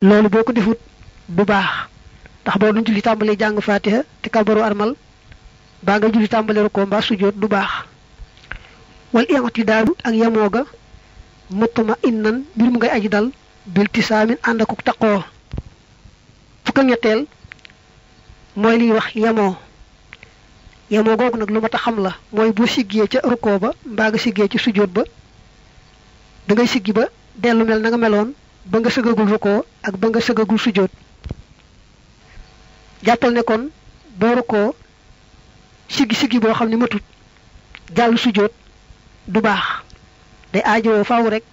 loolu boko defut du baax tax bo doon julli tàmbalee jàng fatiha te kabaru armal ba nga julli tàmbalee ko mba sujjóot du baax wal i'tidaadu ak yamooga mutma innan bir mu ngay aji dal bil tisaamin ànd ak taqoo fukk ñetteel mooy liy wax yamoo googu nag lu ma ta xam la mooy bu siggee ca rukkoo ba mbaa nga siggee ci sujjóot ba da ngay siggi ba dellu mel na nga meloon ba nga sëgagul rukkoo ak ba nga sëgagul sujjóot jàppal ne kon boo rukkoo siggi boo xam ne matut jàll sujjóot du baax day aajowoo faaw rek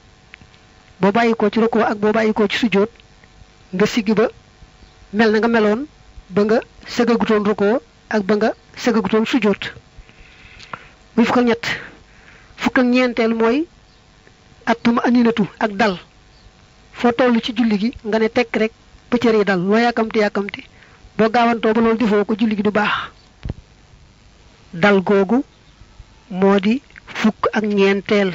boo bàyyikoo ci rukkoo ak boo bàyyikoo ci sujjóot nga siggi ba mel na nga meloon ba nga sëgagutoon rukkoo ak ba nga sëgagutoon sujjóot muy fukk ak ñeenteel mooy atuma aninatu ak dal foo toll ci julli gi nga ne tekk rek ba cër yi dal loo yàkkamti boo gaawantoo ba loolu defoo ko julli gi du baax dal googu moo di fukk ak ñeenteel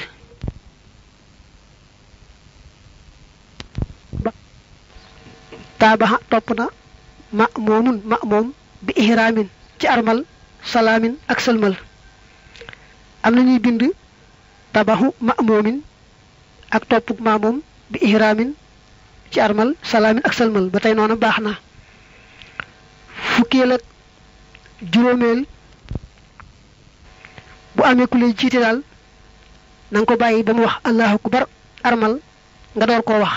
taabaxa topp na ma'muum bi ihraamin ci armal salaamin ak sëlmal am na ñuy bind tabaxu ma'muumin ak toppuk ma'muum bi ihraamin ci armal salaamin ak sëlmal ba tey noona baax na fukkeel ak juróomeel bu amee ku lay jiite daal na nga ko bàyyi ba mu wax allahu akbar armal nga door koo wax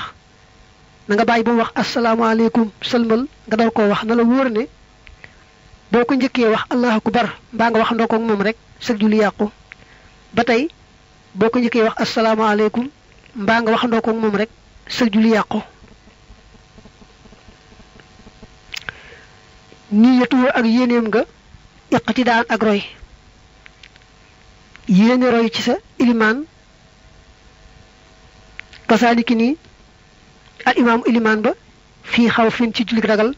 na nga bàyyi ba mu wax asalaamaaleykum sëlmal nga door koo wax na la wóor ne boo ko njëkkee wax allahu akbar mbaa nga wax ndoo ko moom rek sëg julli yàqu ba tey boo ko njëkkee wax asalaamaaleykum mbaa nga wax ndoo ko moom rek sëg julli yàqu niyatu ak yéeneem nga iqtidaan ak roy yéene roy ci sa ilimaan kasaaliki ni al imaamu ilimaan ba fii xawfin ci jullik ragal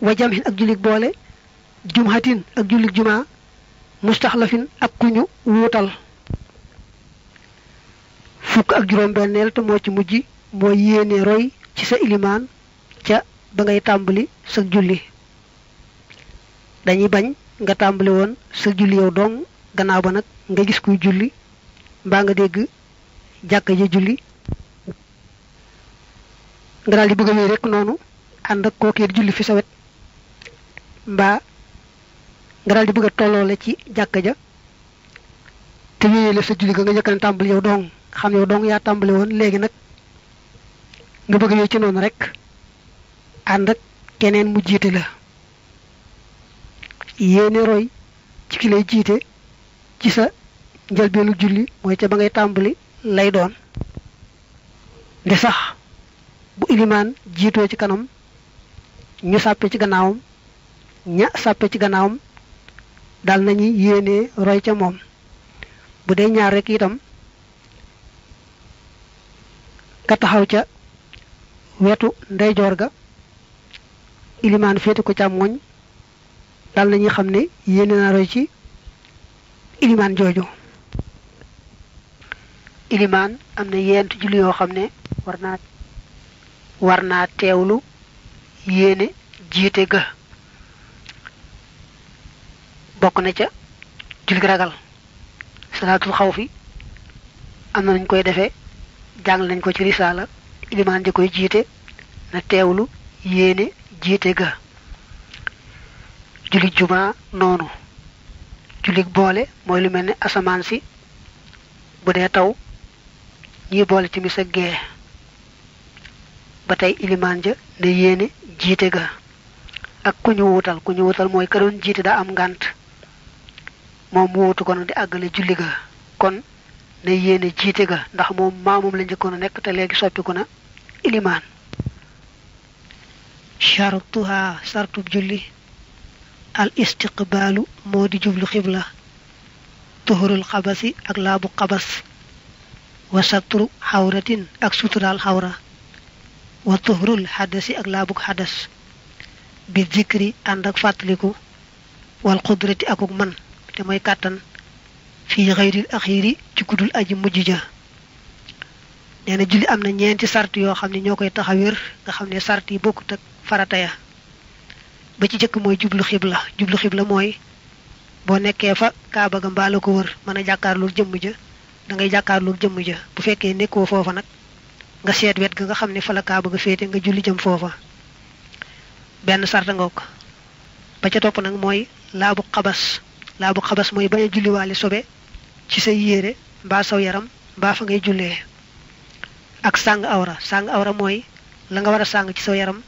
wa jamhin ak jullik boole jumhatin ak jullik jumaa mustaxlafin ak kuñu wuutal fukk ak juróom benneel te moo ci mujj moo yéene roy ci sa ilimaan ca ba ngay tàmbali sa julli dañuy bañ nga tàmbali woon sa julli yow dong gannaaw ba nag nga gis kuy julli mbaa nga dégg jàkka ja julli nga daal di bëgg a wéy rek noonu ànd ak kookee di julli fi sa wet mbaa nga daal di bëgg a tolloole ci jàkka ja te wéyale sa julli ga nga njëkk a tàmbali yow dong xam yow dong yaa tàmbali woon léegi nag nga bëgg a wéy ci noonu rek ànd ak keneen mu jiite la yéene roy ci ki lay jiite ci sa njëlbeenu julli mooy ca ba ngay tàmbali lay doon nde sax bu ilimaan jiitoo ci kanam ñu sàppe ci gannaawam ña sàppe ci gannaawam dal nañuy yéene roy ca moom bu dee ñaar rek itam ka taxaw ca wetu ndeyjoor ga ilimaan féete ko càmmoñ dal nañuy xam ne yéene na roy ci ilimaan jooju ilimaan am na yent julli yoo xam ne war naa teewlu yéene jiite ga bokk na ca julli ragal salaatul xawfi am na nañ koy defee jàng nañ ko ci risaala ilimaan di koy jiite na teewlu yéene jiite ga julli jumaa noonu julli boole mooy lu mel ne asamaan si bu dee taw ñi boole ci mis ak gee ba tey ilimaan ja ne yéene jiite ga ak ku ñu wutal mooy ka doon jiite daa am ngànt moom mu wutu ko nag di àggale julli ga kon ne yéene jiite ga ndax moom maamum la njëkkoon a nekk te léegi soppiku na ilimaan shartuha sartub julli al istiqbaalu moo di jublu xibla tuhurul xabasi ak laabu xabas wa satru xawratin ak suturaal xawra wa tuhurul xadasi ak laabuk xadas bi zikri ànd ak fàttaliku wal qudrati akuk man te mooy kàttan fii xayril axiri ci gudul aji mujj ja neena julli amna ñeenti sart yoo xam ne ñoo koy tax a wér nga xam ne sart yi bokkut ak farata ya ba ci jëkk mooy jublu xibla mooy boo nekkee fa kaaba ga mbaa la ko wër mën a jàkkaarloog jëmm ja da ngay jàkkaarloog jëmm ja bu fekkee nekkoo foofa nag nga seet wet ga nga xam ne fa la kaaba ga féete nga julli jëm foofa benn sarta ngoog ba ca topp nag mooy laabu xabas mooy bañ a julliwaale sobe ci sa yére mbaa saw yaram mbaa fa ngay jullee ak sàng awra mooy la nga war a sàng ci saw yaram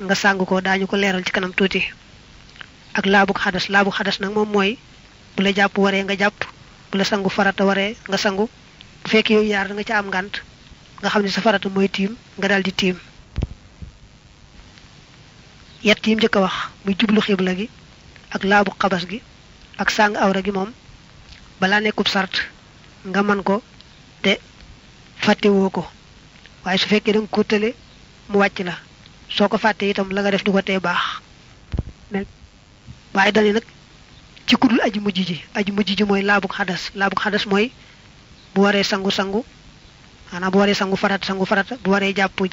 nga sàng ko daañu ko leeral ci kanam tuuti ak laabu xadas nag moom mooy bu la jàpp waree nga jàpp bu la sangu farata waree nga sangu bu fekkee yooyu yaar da nga ca am ngànt nga xam ne sa farata mooy tiim nga daldi tiim yett yim njëkk a wax muy jublu xibla gi ak laabu xabas gi ak sàng awra gi moom balaa nekkub sart nga man ko te fàttewoo ko waaye su fekkee da nga ko tële mu wàcc la soo ko fàttee itam la nga def du ko tee baax waaye dani nag ci kudul aji mujj ji mooy laabu xadas mooy bu waree sangu maanaam bu waree sangu farata bu waree jàpp bu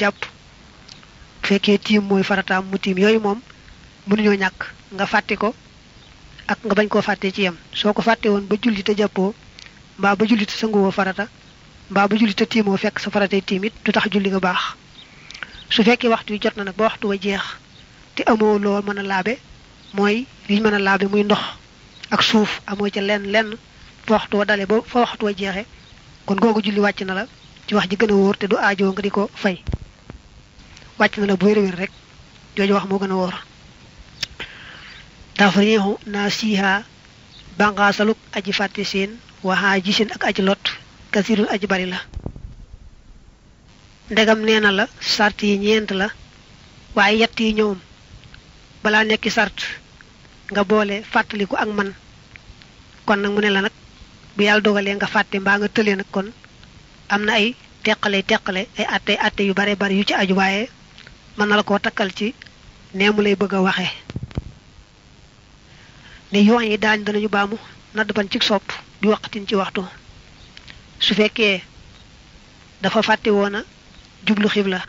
fekkee tiim mooy farataam mu tiim yooyu moom mënuñoo ñàkk nga fàtte ko ak nga bañ koo fàttee ci yem soo ko fàtte woon ba julli te jàppoo mbaa ba julli te sanguwoo farata mbaa ba julli te tiimoo fekk sa faratay tiim it du tax julli nga baax su fekkee waxtu wi jot na nag ba waxtu wa jeex te amoo loo mën a laabe mooy liñ mën a laabe muy ndox ak suuf amoo ca lenn fa waxtu wa dale ba fa waxtu wa jeexe kon googu julli wàcc na la ci wax ji gën a wóor te du aajoo nga di ko fay wàcc na la bu wér rek jooju wax moo gën a wóor tafriixu naasiha banqaasaluk aji fàtte seen waxaa gisin ak aji lot kasirul aji bari la ndegam nee na la sart yi ñeent la waaye yett yi ñoom balaa nekki sart nga boole fàttaliku ak man kon nag mu ne la nag bu yàlla dogalee nga fàtte mbaa nga tëlee nag kon am na ay teqale ay atte yu bare bari yu ci aju waaye mën na la koo takkal ci nee mu lay bëgg a waxee ne yoon yi danañu baamu nadd ban ci sopp bi waqtin ci waxtu su fekkee dafa fàtte woon a jublu xibla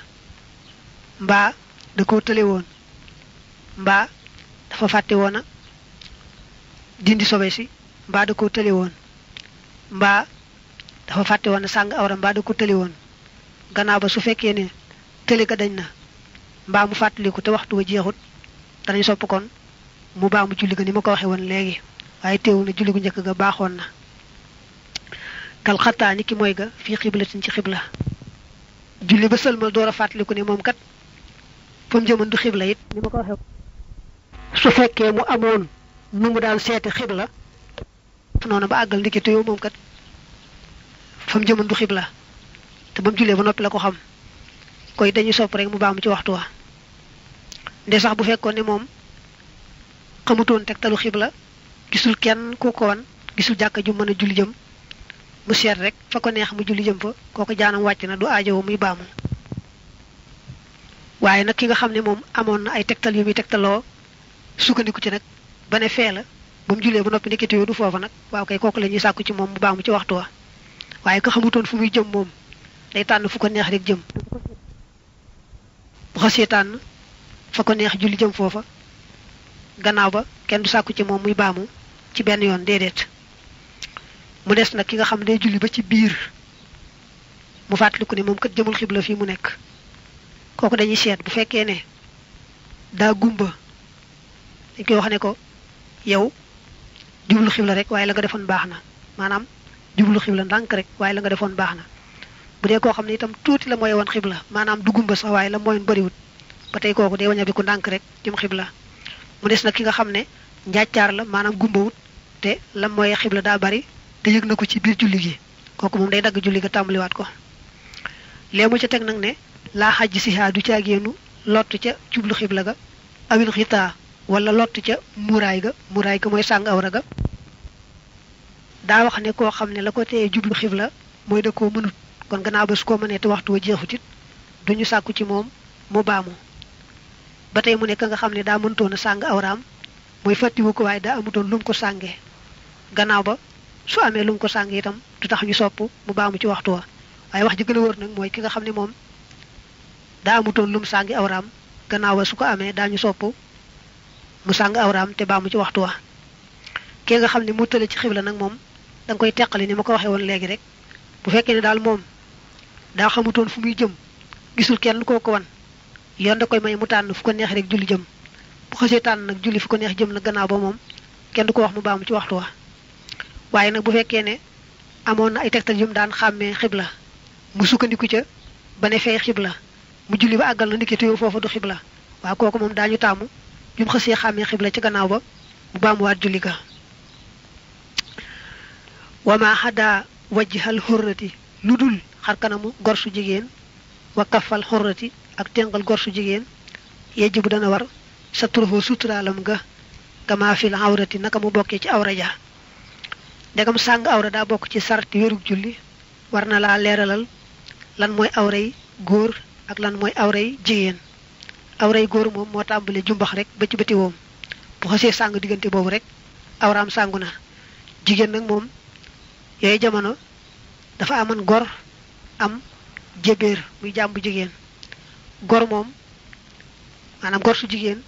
mbaa da koo tële woon mbaa dafa fàtte woon a dindi sobe si mbaa da koo tële woon mbaa dafa fàtte woon a sàng awra mbaa da ko tële woon gannaaw ba su fekkee ne tële ga dañ na mbaa mu fàttaliku te waxtu wa jeexut danañ sopp kon mu baa mu julli ga ni ma ko waxee woon léegi waaye teewul na julli gu njëkk ga baaxoon na kal xataa ni ki mooy ga fii xiblatin ci xibla julli ba sëlmal door a fàttaliku ne moom kat fa mu jëmoon du xibla it ni ma ko waxee su fekkee mu amoon nu mu daan seete xibla noonu ba àggal ndiki tuyoo moom kat fa mu jëmoon du xibla te ba mu jullee ba noppi la ko xam koy dañuy sopp rek mu baamu ci waxtu wa nde sax bu fekkoon ne moom xamutoon tegtalu xibla gisul kenn ku ko wan gisul jàkka ju mën a julli jëm mu seet rek fa ko neex mu julli jëm fa kooku jaanam wàcc na du aajowo muy baamu waaye nag ki nga xam ne moom amoon na ay tegtal yu muy tegtaloo sukkandiku ci nag ba ne fee la ba mu jullee ba noppi nekkati yoo du foofa nag waaw kay kooku la ñuy sàkku ci moom mu baamu ci waxtu wa waaye ko xamutoon fu muy jëm moom day tànn fu ko neex rek jëm bu xasee tànn fa ko neex julli jëm foofa gannaaw ba kenn du sàkku ci moom muy baamu ci benn yoon déedéet mu des nag ki nga xam day julli ba ci biir mu fàttaliku ne moom kat jëmul xibla fii mu nekk kooku dañuy seet bu fekkee ne daa gumba dañ koy wax ne ko yow jublu xibla rek waaye la nga defoon baax na maanaam jublu xibla ndànk rek waaye la nga defoon baax na bu dee koo xam ne itam tuuti la mooy woon xibla maanaam du gumba sax waaye la mooyoon bariwut ba tey kooku day waña bi ku ndànk rek jëm xibla mu des nag ki nga xam ne njàccaar la maanaam gumbawut te la mooy xibla daa bari te yëg na ko ci biir julli gi kooku moom day dagg julli ga tàmbaliwaat ko léegi mu ca teg nag ne laa xajj si haa du caagéenu lott ca jublu xibla ga awil xitaa wala lott ca muraay ga mooy sàng awra ga daa wax ne koo xam ne la ko teye jublu xibla mooy da koo mënut kon gannaaw ba su ko mënee te waxtu wa jeexutit duñu sàkku ci moom mu baamu ba tey mu nekk nga xam ne daa mëntoon a sàng awraam mooy fàttiwu ko waaye daa amutoon lu mu ko sàngee gannaaw ba su amee lu mu ko sàng itam du tax ñu sopp mu baamu ci waxtu wa waaye wax ji gën a wër nag mooy ki nga xam ne moom daa amutoon lum sàngi awraam gannaaw ba su ko amee daañu sopp mu sàng awraam te baamu ci waxtu wa ki nga xam ne mu tële ci xibla nag moom da nga koy teqali ni ma ko waxee woon léegi rek bu fekkee ne daal moom daa xamutoon fu muy jëm gisul kenn koo ko wan yoon da koy may mu tànn fu ko neex rek julli jëm bu xasee tànn nag julli fu ko neex jëm nag gannaaw ba moom kenn du ko wax mu baamu ci waxtu wa waaye nag bu fekkee ne amoon na ay tegtal yu mu daan xàmmee xibla mu sukkandiku ca ba ne fee xibla mu julli ba àggal na ndiki téyo foofa du xibla waaw kooku moom daañu taamu bi mu xasee xàmmee xibla ci gannaaw ba mu baamuwaat julli ga wama hada wajhal hurrati lu dul xar kanamu gor su jigéen wa kafal hurrati ak tengal gor su jigéen yejjibu dana war sa turfoo suturaalam ga kama fil awrati naka mu bokkee ci awra ja ndegam sàng awra daa bokk ci sarti wérug julli war na laa leeralal lan mooy awray góor ak lan mooy awray jigéen awray góor moom moo tàmbale jumbax rek ba ci bëti woom bu xasee sàng diggante boobu rek awraam sàngu na jigéen nag moom yooyu jamono dafa amoon gor am jébéer muy jàmbu jigéen gor moom maanaam gor su jigéen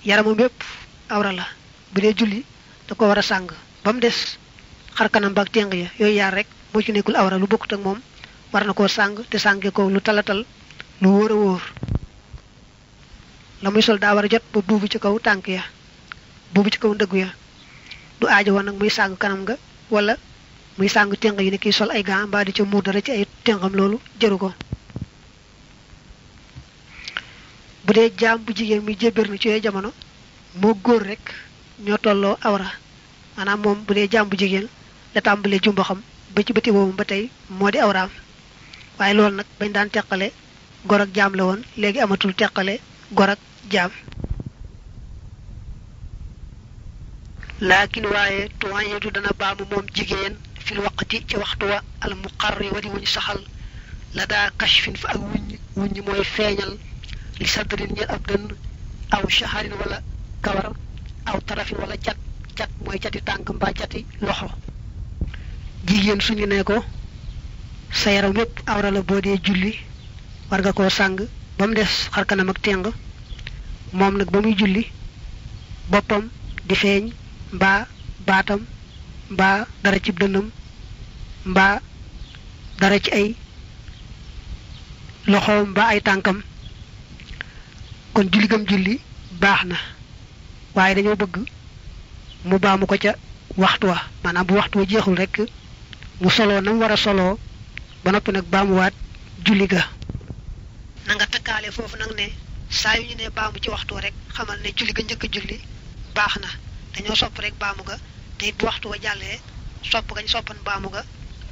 yaramam yépp awra la bu dee julli da ko war a sàng ba mu des xar kanam baak téng ya yooyu yaar rek moo ci nekkul awra lu bokkut ak moom war na koo sàng te sànge ko lu talatal lu wóor a wóor la muy sol daa war a jot ba buubu ci kaw tànk ya buubu ci kaw ndëggu ya du aajo woon nag muy sàng kanam nga wala muy sàng téng yi ne kii sol ay gants mbaa di ca muur dara ci ay téngam loolu jëru ko bu dee jaam bu jigéen muy jébér na ci yooyu jamono moo góor rek ñoo tolloo awra maanaam moom bu dee jaam bu jigéen la tàmbalee jumbaxam ba ci bëti boobu ba tey moo di awraam waaye loolu nag bañ daan teqale gor ak jaam la woon léegi amatul teqale gor ak jaam laakin waaye tuwayetu dana baamu moom jigéen fil waqti ci waxtu wa al muqarri wadi wuñ saxal la daa kashfin fa ak wuññ mooy feeñal li sadrin ñel ab dënn aw shaharin wala kawar aw tarafin wala cat mooy cati tànk mbaa cati loxo jigéen suñu ne ko sa yaram yépp awra la boo dee julli war nga koo sàng ba mu des xar kanam ak téng moom nag ba muy julli boppam di feeñ mbaa baatam mbaa dara ci dënnam mbaa dara ci ay loxoom mbaa ay tànkam kon julli gam julli baax na waaye dañoo bëgg mu baamu ko ca waxtu wa maanaam bu waxtu wa jeexul rek mu soloo nam war a soloo ba noppi nag baamuwaat julli ga na nga takkaale foofu nag ne saa yu ñu ne baamu ci waxtu rek xamal ne julli ga njëkk a julli baax na dañoo sopp rek baamu ga te it bu waxtu wa jàllee sopp gañ soppan baamu ga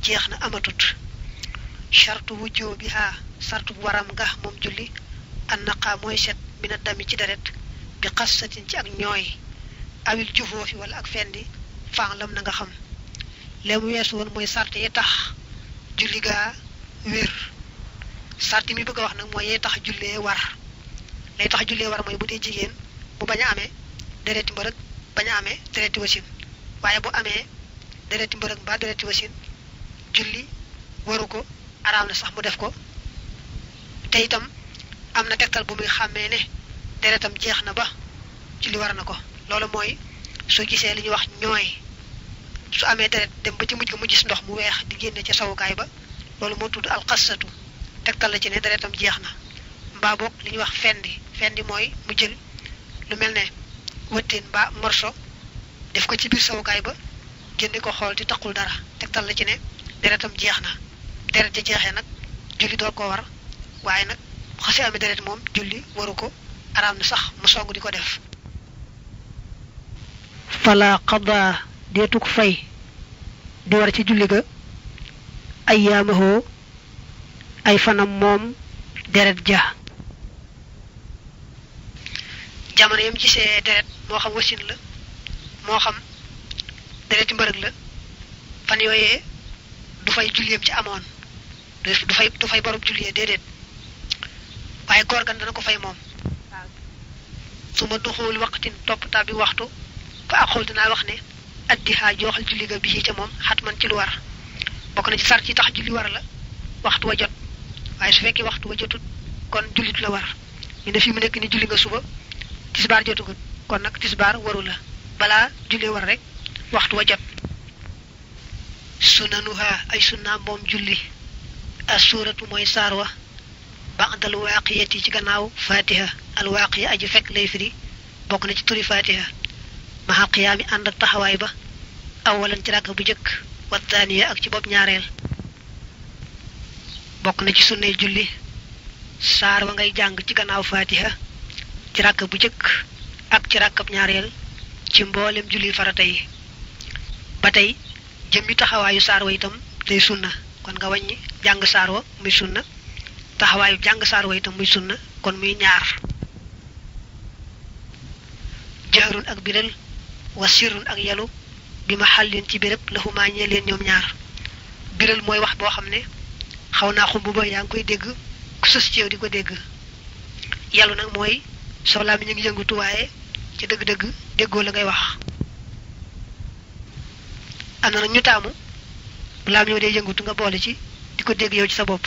jeex na amatut chartu wujjoo bi haa sartu waram ga moom julli an naqa mooy set mina dami ci deret bi xassatin ci ak ñooy awil jufoofi wala ak fendi fan lam na nga xam léemu weesu woon mooy sart yi tax julli gaa wér sart mi bëgg a wax nag mooy yee tax jullee war lay tax jullee war mooy bu dee jigéen mu bañ a amee dereti mbërëg bañ a amee dereti wasin waaye bu amee dereti mbërëg mbaa dereti wasin julli waru ko araam na sax mu def ko te itam am na tegtal bu muy xàmmee ne deretam jeex na ba julli war na ko loolu mooy soo gisee li ñuy wax ñooy su amee deret dem ba ci mujj ga mu gis ndox mu weex di génne ca sawukaay ba loolu moo tudd alxasatu tegtal la ci ne deretam jeex na mbaa boog li ñuy wax fendi mooy mu jël lu mel ne wëtteen mbaa morso def ko ci biir sawukaay ba génne ko xool te taqul dara tegtal la ci ne deretam jeex na deret ja jeexee nag julli door koo war waaye nag bu xasee amee deret moom julli waru ko araam na sax mu song di ko def fala qada deetuk fay di war ci julli ga ayyaamahu ay fanam moom deret ja jamono yam gisee deret moo xam wasin la moo xam dereti mbërëg la fan yooyee du fay julliyam ci amoon du fay borom julliyee déedéet waaye góor gan dana ko fay moom su ma duxul waqtin topp tàbbi waxtu fa ak xool dinaa wax ne addihaa jooxal julli ga bii ca moom xat man ci lu war bokk na ci sart yi tax julli war la waxtu wa jot waaye su fekkee waxtu wa jotut kon jullit la war ñu ne fi mu nekk ni julli nga suba tisbaar jotugut kon nag tisbaar waru la balaa julli war rek waxtu wa jot sunanuha ay sunna moom julli as-suuratu mooy saar wa ba'dal waaqiyati ci gannaaw fatiha al waaqiya aji fekk lay firi bokk na ci turi fatiha maxa qiyaami ànd ak taxawaay ba awalan ci ràkk bu jëkk wa taaniya ak ci bopp ñaareel bokk na ci sunnay julli saar wa ngay jàng ci gannaaw fatiha ci ràkk bu jëkk ak ci ràkkab ñaareel ci mboolem julli farata yi ba tey jëmmi taxawaayu saar wa itam day sunna kon nga wàññi jàng saar wa muy sunna taxawaayu jàng saar wa itam muy sunna kon muy ñaar jahrun ak biral wa sirrun ak yalu bi ma xàllin ci béréb laxumaa ñee leen ñoom ñaar biral mooy wax boo xam ne xaw naa xumb ba yaa ngi koy dégg ku sës ci yow di ko dégg yalu nag mooy soxlaa mi ñu ngi yëngutu waaye ci dëgg-dëgg déggoo la ngay wax am na nag ñu taamu bu laam yow dee yëngutu nga boole ci di ko dégg yow ci sa bopp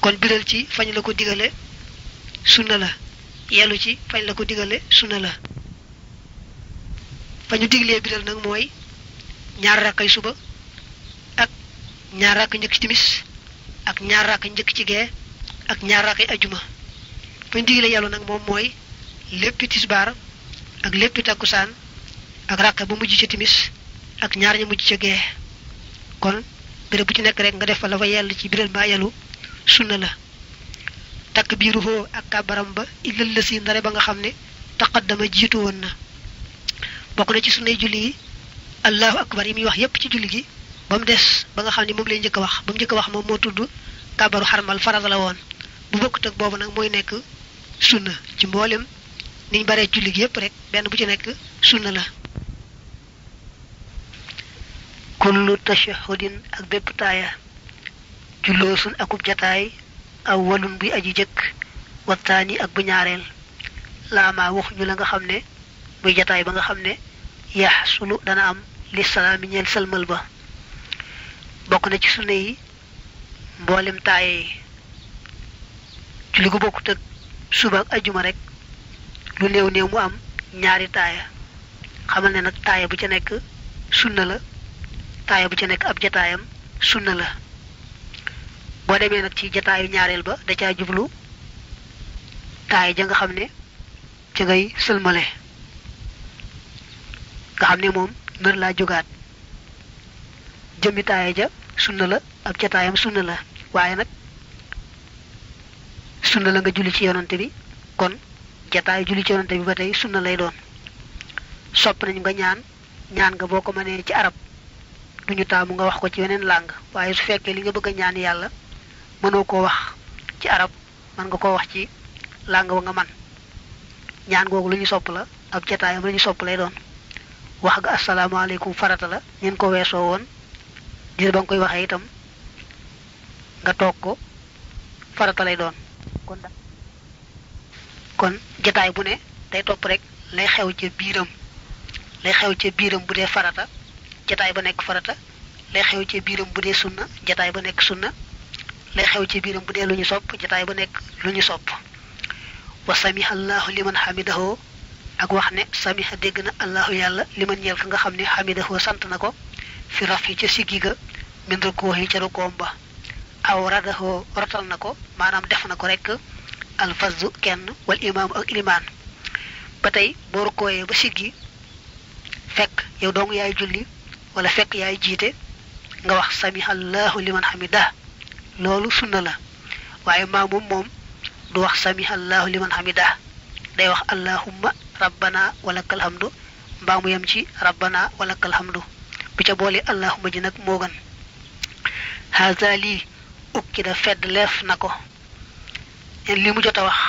kon biral ci fañ la ko digale sunna la yelu ci fañ la ko digale sunna la fañu diglee biral nag mooy ñaar rakkay suba ak ñaar rakk njëkk ci timis ak ñaar rakk njëkk ci gee ak ñaar rakkay ajuma fañ diglee yelu nag moom mooy léppi tisbaar ak léppi takkusaan ak rakk bu mujj ci timis ak ñaar ña mujj ci gee kon béréb bu ci nekk rek nga def fa la fa yell ci biral mbaa yelu sunna la takbiruhu ak kabaram ba illal lasi ndare ba nga xam ne taqaddama jiitu woon na bokk na ci sunnay julli yi allahu akbar yi muy wax yépp ci julli gi ba mu des ba nga xam ne moom lay njëkk a wax ba mu njëkk a wax moom moo tudd kabaru xarmal farata la woon bu bokkut ak boobu nag mooy nekk sunna ci mboolem niñ baree julli gi yépp rek benn bu ci nekk sunna la kullu tashahhudin ak bépp taaya julloosun akub jataay aw walun buy aji jëkk wattaani ak bu ñaareel laamaa waxuñu la nga xam ne muy jataay ba nga xam ne yaxsulu dana am li salaami ñeel salmal ba bokk na ci sunna yi mboolem taaye yi julli gu bokkut ak suba ak ajuma rek lu néew néew mu am ñaari taaya xamal ne nag taaya bu ca nekk sunna la taaya bu ca nekk ab jataayam sunna la boo demee nag ci jataayu ñaareel ba da caa jublu taay ja nga xam ne ca ngay sëlmale nga xam ne moom nër laa jógaat jëmmi taaya ja sunna la ab jataayam sunna la waaye nag sunna la nga julli ci yonante bi kon jataayu julli ci yonante bi ba tey sunna lay doon sopp nañu nga ñaan nga boo ko mënee ci arab duñu taamu nga wax ko ci weneen làng waaye su fekkee li nga bëgg a ñaan yàlla mënoo koo wax ci arab mën nga koo wax ci làng wa nga man ñaan googu lu ñu sopp la ab jataayam lu ñu sopp lay doon wax nga asalaamaaleykum farata la ñeen ko weesoo woon gis ba nga koy waxee itam nga toog ko farata lay doon kon jataay bu ne day topp rek lay xew ca biiram bu dee farata jataay ba nekk farata lay xew ca biiram bu dee sunna jataay ba nekk sunna lay xew ci biiram bu dee lu ñu sopp jataay ba nekk lu ñu sopp wa samiha allahu liman hamidahu ak wax ne samiha dégg na allahu yàlla liman ñeel ka nga xam ne hamidahu sant na ko fi raf yi ca siggi ga min rukkoo yi ca rukkoom ba aw radahu rotal na ko maanaam def na ko rek alfazu kenn wal imaamu ak ilimaan ba tey boo rukkooyee ba siggi fekk yow dong yaay julli wala fekk yaay jiite nga wax samiha allahu liman hamidah loolu sunna la waaye maamum moom du wax samiha allahu liman hamidah day wax allahumma rabbana walakal hamdu mbaa mu yem ci rabbana walakal hamdu bu ca boole allahumma ji nag moo gën haza lii ukki da fedd leef na ko li mu jot a wax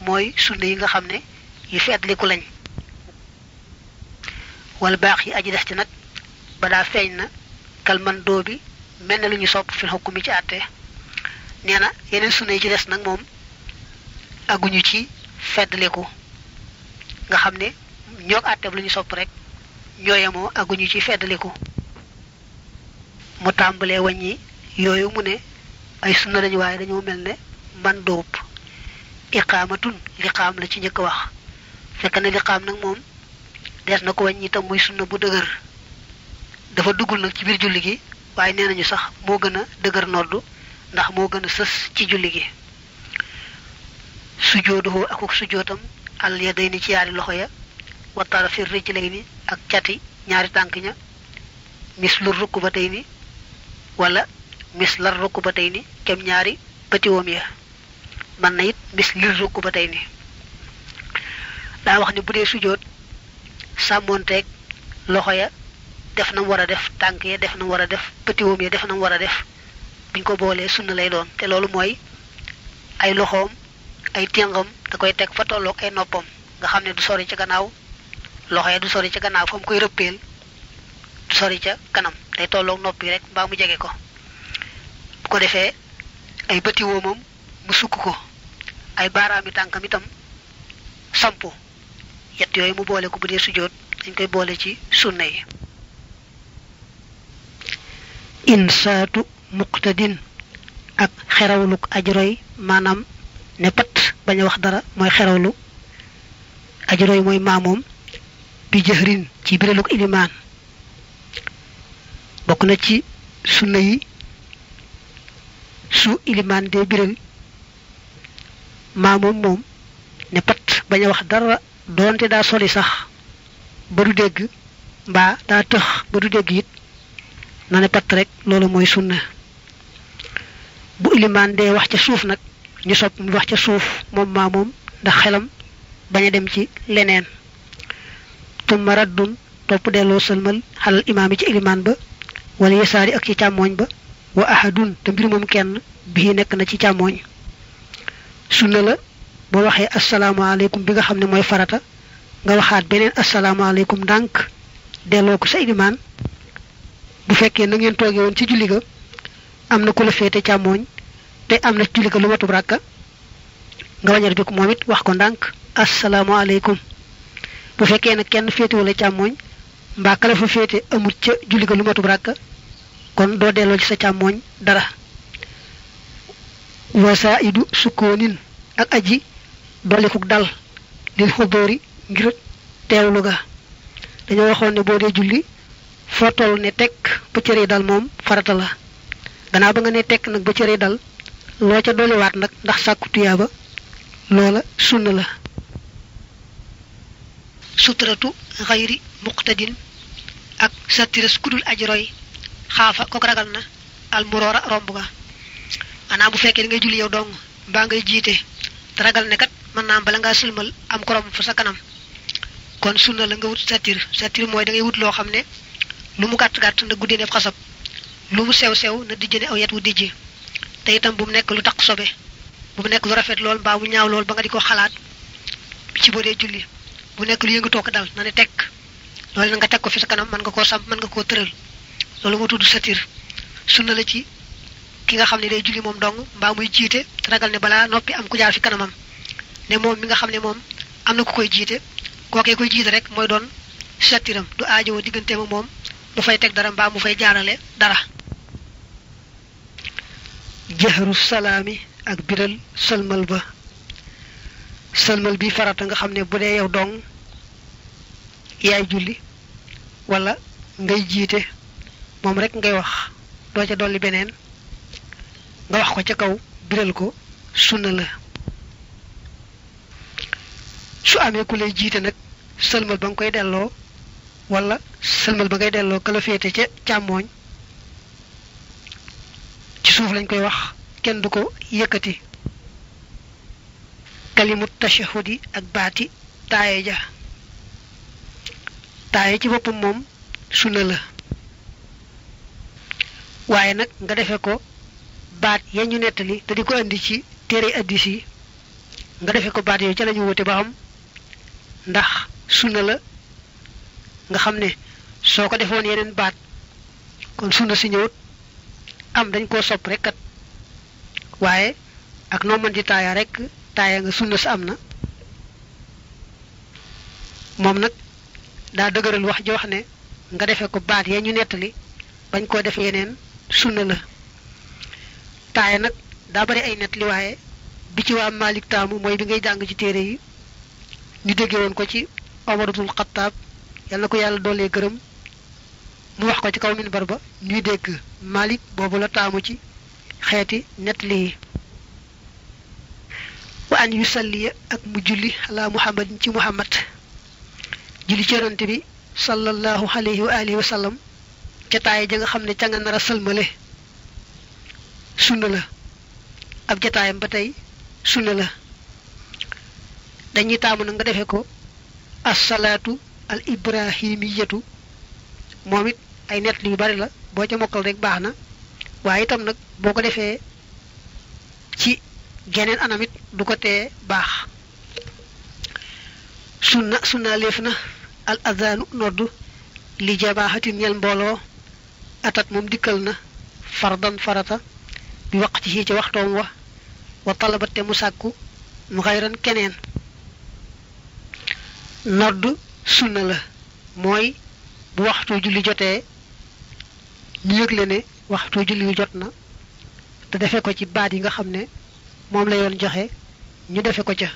mooy sunna yi nga xam ne yu feddliku lañ wal baax yi aji des ci nag ba daa feeñ na kalman doo bi mel na lu ñu sopp fil xukmi ci àtte nee na yeneen sunna yi ci des nag moom aguñu ci feddliku nga xam ne ñoog àtte lu ñu sopp rek ñooyamoo aguñu ci feddliku mu tàmbalee wàññi yooyu mu ne ay sunna lañu waaye dañoo mel ne man dóob iqaamatun liqaam la ci njëkk wax fekk ne liqaam nag moom dees na ko wàññi itam muy sunna bu dëgër dafa duggul nag ci biir julli gi waaye nee nañu sax moo gën a dëgër noddu ndax moo gën a sës ci julli gi sujooduhu akuk sujootam al yadayni ci yaari loxo ya wa tarafi rijlayni ak cati ñaari tànk ña mislu rukbatayni wala mislar rukbatayni kem ñaari bëtiwoom ya man na it mislir rukbatayni daa wax ne bu dee sujoot sàmmoonteeg loxo ya def na mu war a def tànk ya def na mu war a def bëtiwoom ya def na mu war a def buñ ko boolee sunna lay doon te loolu mooy ay loxoom ay téngam da koy teg fa tolloog ay noppam nga xam ne du sori ca gannaaw loxo ya du sori ca gannaaw fa mu koy rëppeel du sori ca kanam day tolloog nopp yi rek mbaa mu jege ko bu ko defee ay bëti woomam mu sukk ko ay baaraami tànkam itam sampu yett yooyu mu boole ko bu dee sujjóot dañ koy boole ci sunna yi insaatu muqtadin ak xerawluk ajroy maanaam ne pat bañ a wax dara mooy xerawlu ajroy mooy maamoom bi jëhrin ci biraluk ilimaan bokk na ci sunna yi su ilimaan dee biral maamoom moom ne pat bañ a wax dara doonte daa soli sax ba du dégg mbaa daa tëx ba du dégg it na ne pat rek loolu mooy sunna bu ilimaan dee wax ca suuf nag ñu sopp mu wax ca suuf moom maamoom ndax xelam bañ a dem ci leneen tumma raddun topp delloo sëlmal xalal imaam yi ci ilimaan ba wala yesaari ak ci càmmooñ ba wa ahadun te mbir moom kenn bii nekk na ci càmmooñ sunna la boo waxee asalaamaaleykum bi nga xam ne mooy farata nga waxaat beneen asalaamaaleykum ndànk delloo ko sa ilimaan bu fekkee na ngeen toogee woon ci julli ga am na ku la féete càmmooñ te am na ci julli ga lu matub ràkka nga wañar bi ko moom it wax ko ndànk asalaamaaleykum bu fekkee nag kenn féete wala càmmooñ mbaa kala fa féete amut ca julli ga lu matub ràkka kon doo delloo ci sa càmmooñ dara wasa idu sukkoonin ak aji dollikuk dal lil xudóori ngir teewlu ga dañoo waxoon ne boo dee julli foo toll ne tekk ba cëree dal moom farata la gannaaw ba nga ne tekk nag ba cëree dal loo ca dolliwaat nag ndax sàkku tuyaaba loola sunna la sutratu xayri muqtadin ak satiras kudul aji roy xaafa kook ragal na almuroora romb ga maanaam bu fekkee da ngay julli yow dong mbaa ngay jiite te ragal ne kat mën naa am bala ngaa sëlmal am ko romb fa sa kanam kon sunna la nga wut satir mooy da ngay wut loo xam ne lu mu gàtt-gàtt na guddee ne xasab lu mu sew-sew na dijjane aw yet wu dijji te itam bu mu nekk lu taq sobe bu mu nekk lu rafet lool mbaa mu ñaaw lool ba nga di ko xalaat ci boo dee julli bu nekk lu yëngatoo ko dal na ne tekk loolu na nga teg ko fi sa kanam mën nga koo samp mën nga koo tëral loolu moo tudd satir sunna la ci ki nga xam ne day julli moom dong mbaa muy jiite ragal ne balaa noppi am ku jaar fi kanamam ne moom mi nga xam ne moom am na ku koy jiite kookee koy jiite rek mooy doon satiram du aajowoo digganteem ak moom mu fay teg dara mbaa mu fay jaarale dara jahru salaami ak biral sëlmal ba sëlmal bi farata nga xam ne bu dee yow dong yaay julli wala ngay jiite moom rek ngay wax doo ca dolli beneen nga wax ko ca kaw biral ko sunna la su amee ku lay jiite nag sëlmal ba nga koy delloo wala sëlmal ba ngay delloo ka la féete ca càmmooñ ci suuf lañ koy wax kenn du ko yëkkati kalimut tashahudi ak baati taaye ja taaye ci boppam moom sunna la waaye nag nga defe ko baat ya ñu nettali te di ko andi ci téere addis yi nga defe ko baat yooyu ca lañu wute ba xam ndax sunna la nga xam ne soo ko defoon yeneen baat kon sunna si ñëwut am dañ koo sopp rek kat waaye ak noo mën di taaya rek taaya nga sunna sa am na moom nag daa dëgëral wax ji wax ne nga defe ko baat ya ñu nettali bañ koo def yeneen sunna la taaye nag daa bari ay net li waaye bi ci waa Malik taamu mooy bi ngay jàng ci téere yi ñu déggee woon ko ci Omar ibnul Xattaab yal na ko yàlla doolee gërëm mu wax ko ci kaw minbar ba ñuy dégg Malik boobu la taamu ci xeeti net lii wa an yusalliya ak mu julli ala muhammadin ci muhammad julli ci yonent bi sallallahu alayhi wa alihi wa sallam ca taay ja nga xam ne ca nga nar a sëlmale sunna la ab jataayam ba tey sunna la dañuy taamu na nga defee ko as-salaatu al ibrahimiyatu moom it ay net yu bari la boo ca mokkal rek baax na waaye itam nag boo ko defee ci geneen anamit du ko tee baax sunna leef na al adhaanu noddu li jamaahatin ñel mbooloo atat moom dikkal na fardan farata bi waqti ci waxtoom wa talabat te mu sàkku mu xayran keneen nodd sunna la mooy bu waxtu julli jotee ñu yëgle ne waxtu julli yu jot na te defe ko ci baat yi nga xam ne moom la yoon joxe ñu defe ko ca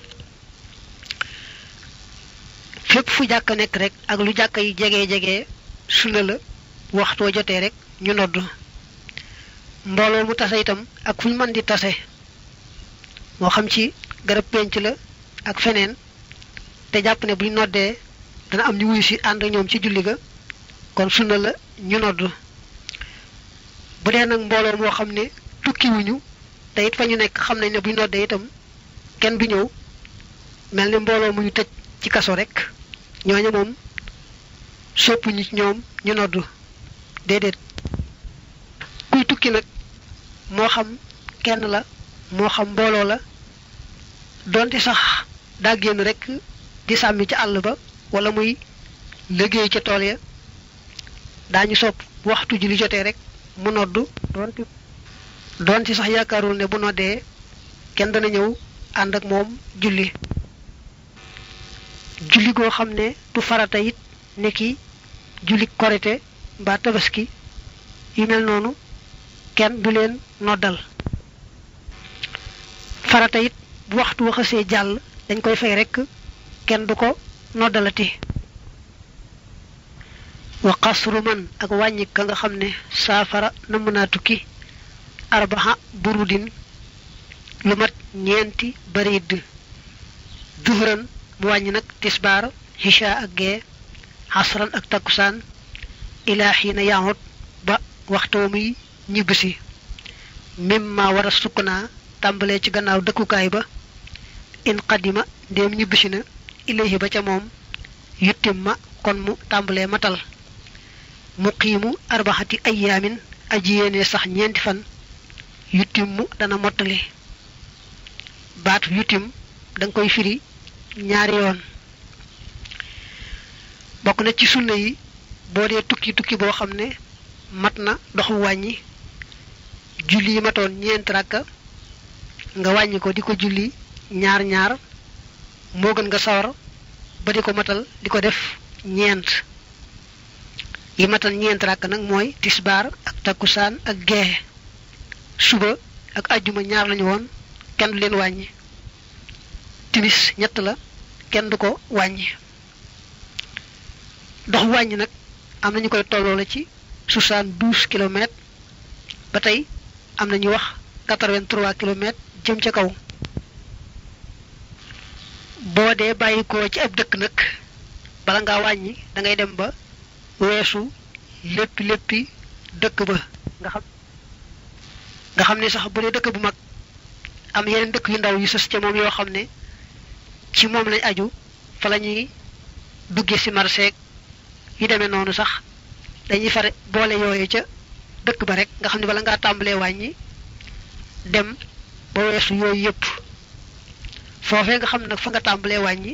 fépp fu jàkk nekk rek ak lu jàkk yi jege sunna la waxtoo jotee rek ñu nodd mbooloo mu tase itam ak fu ñu mën di tase moo xam ci garab penc la ak feneen te jàpp ne buñ noddee dana am ñu wuyu si ànd ñoom ci julli ga kon sunna la ñu nodd bu dee nag mbooloo moo xam ne tukkiwuñu te it fa ñu nekk xam nañ ne buñ noddee itam kenn du ñëw mel ne mbooloo mu ñu tëj ci kaso rek ñooñu moom soppuñu ci ñoom ñu nodd déedéet kuy tukki nag moo xam kenn la moo xam mbooloo la donte sax daa génn rek di sàmmi ci àll ba wala muy liggéey ca tool ya daañu sopp bu waxtu julli jotee rek mu noddu donte sax yaakaarul ne bu noddee kenn dana ñëw ànd ak moom julli goo xam ne du farata it ne ki julli korite mbaa tabaski yu mel noonu kenn du leen noddal farata it bu waxtu waxasee jàll dañ koy fay rek kenn du ko noddalati wa qasru man ak wàññi ka nga xam ne saafara na mën naa tukki arbaha burudin lu mat ñeenti barid duhran mu wàññi nag tisbaar hisha ak gee asran ak takkusaan ilaa xiina yaamut ba waxtoo muy ñibbisi mimma war a sukkanaa tàmbalee ci gannaaw dëkkukaay ba in qadima ndéem ñibbisi na ilayhi ba ca moom yuttimma kon mu tàmbalee matal muqiimu arbaxati ayyaamin aji yéene sax ñeenti fan yuttimmu dana mottali baatu yuttim danga koy firi ñaari yoon bokk na ci sunna yi boo dee tukki boo xam ne mat na doxu wàññi julli yi matoon ñeent rakka nga wàññi ko di ko julli ñaar moo gën nga sawar ba di ko matal di ko def ñeent yi matal ñeent rakka nag mooy tisbaar ak takkusaan ak gee suba ak ajjuma ñaar lañu woon kenn du leen wàññi timis ñett la kenn du ko wàññi dox wàññi nag am na ñu koy tolloo la ci 72 kilomètres ba tey am na ñu wax 83 kilomètres jëm ca kaw boo dee bàyyi ko ci ab dëkk nag bala ngaa wàññi da ngay dem ba weesu léppi dëkk ba nga xam ne sax bu dee dëkk bu mag am yeneen dëkk yu ndaw yu sës ca moom yoo xam ne ci moom lañ aju fa la ñuy dugge ci marché yu demee noonu sax dañuy fare boole yooyu ca dëkk ba rek nga xam ne bala ngaa tàmbalee wàññi dem ba weesu yooyu yëpp foofee nga xam nag fa nga tàmbalee wàññi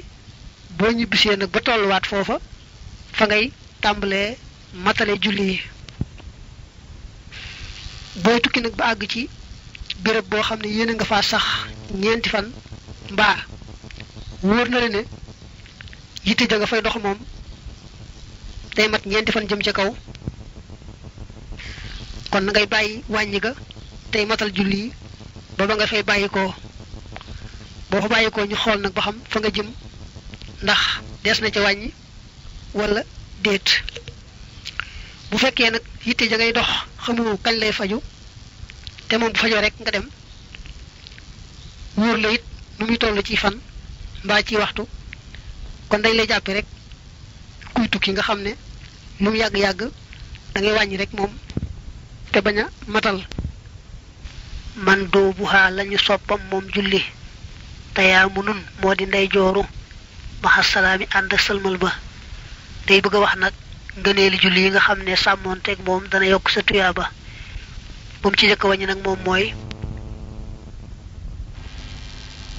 boo ñibbisee nag ba tolluwaat foofa fa ngay tàmbalee matale julli yi booy tukki nag ba àgg ci béréb boo xam ne yéene nga faa sax ñeenti fan mbaa wóor na la ne yitte ja nga fay dox moom day mat ñeenti fan jëm ca kaw kon na ngay bàyyi wàññi ga tey matal julli ba nga fay bàyyikoo boo fa bàyyikoo ñu xool nag ba xam fa nga jëm ndax des na ca wàññi wala déet bu fekkee nag yitte ja ngay dox xamoo kañ lay faju te moom bu fajoo rek nga dem wóor la it nu muy toll ci fan mbaa ci waxtu kon dañ lay jàppe rek kuy tukki nga xam ne lu mu yàgg-yàgg da ngay wàññi rek moom te bañ a matal man doobuhaa lañu soppam moom julli tayaamu nun moo di ndey jooru maxasalaami ànd ak sëlmal ba day bëgg a wax nag ngëneeli julli yi nga xam ne sàmmoonteeg moom dana yokk sa tuyaaba bu mu ci jëkk wàññi nag moom mooy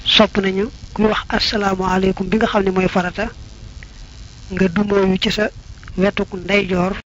sopp nañu kuy wax asalaamaaleykum bi nga xam ne mooy farata nga dumóoyu ci sa wetuk ndeyjoor